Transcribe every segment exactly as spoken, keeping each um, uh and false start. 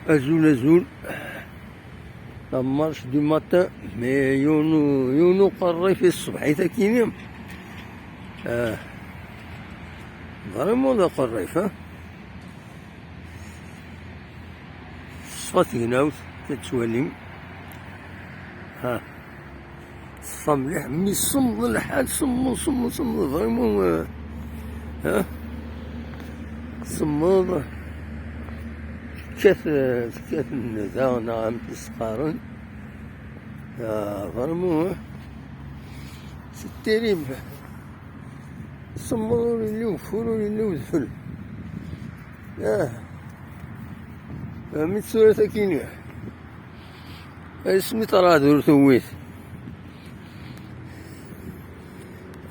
Azul, azul. La marche du matin, mais yiwen u-, yiwen uqerrif i tṣebḥit akkin. Ah. Vraiment d aqerrif, ha? Teṣfa tegnawt, tettwalim. Ha. Teṣfa mliḥ, mi semmeḍ lḥal, semmeḍ, semmeḍ, semmeḍ, vraiment, euh, ha? Semmeḍ. Tekkat, euh, tekkat nnda, neɣ amek i s-qqaren. Ah, vraiment, hein? C'est terrible. Semmeḍ ur yelli ugeffur, ur yelli udfel. Ah. Ah, mi tsura sakini. Asmi ṭṭrad ur tewwit.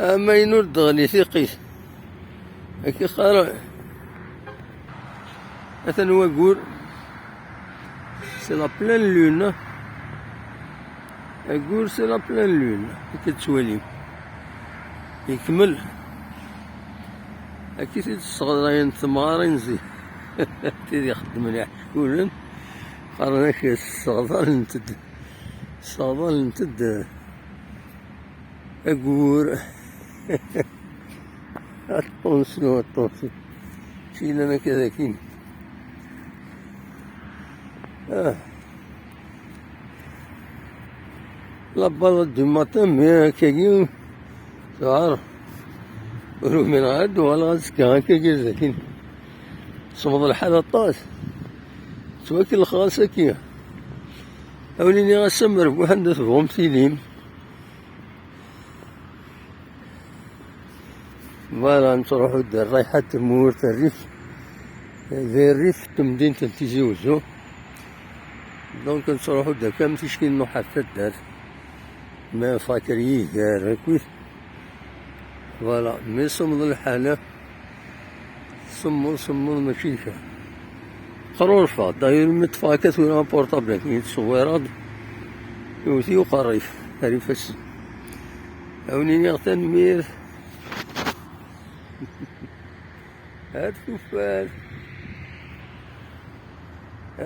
Ama ayen ur d-teɣli tiqqit. Akka qqaren. Atan wagur. C'est la pleine lune. Agur, c'est la pleine lune. Akka tettwalim. Ikmel. Akka i t-id-sseɣdayen temɣarin zik. Tid ixeddmen iḥeckulen. Qqaren-ak sseɣdalent-d. Sseɣdalent-d. Agur. Attention, attention. Mačči llan akka d akin. Ah. La balade du matin, mais akkagi, tuɛer. Ur umineɣ ara ad d-uɣaleɣ azekka akkagi d akin. Semmeḍ lḥal aṭas. Ttwakelxeɣ ass-agi. A wen-iniɣ ass amerbuḥ anda tebɣum tilim. Voilà, nettruḥu-d rriḥa n tmurt, rrif, di rrif n temdint n Tizi Wezzu. Donc, nettruḥu-d akka am ticki nruḥ ar taddart. Ma faker yiger, akkit. Voilà, mi semmeḍ lḥala, semmeḍ, semmeḍ, mačči d kra. Qrurfeɣ, d'ailleurs, mi ṭṭfeɣ akka tura aportable akken i ttṣewwireɣ-d, iwet-iyi uqerrif ar ifassen. A wen-iniɣ tanemmirt. Ar tufat.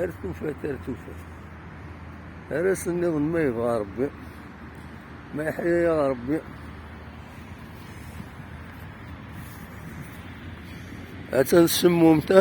Ar tufat, ar tufat. Ar ass nniḍen ma yebɣa Rebbi. Ma yeḥya-yaɣ Rebbi. Attan tsemmumta.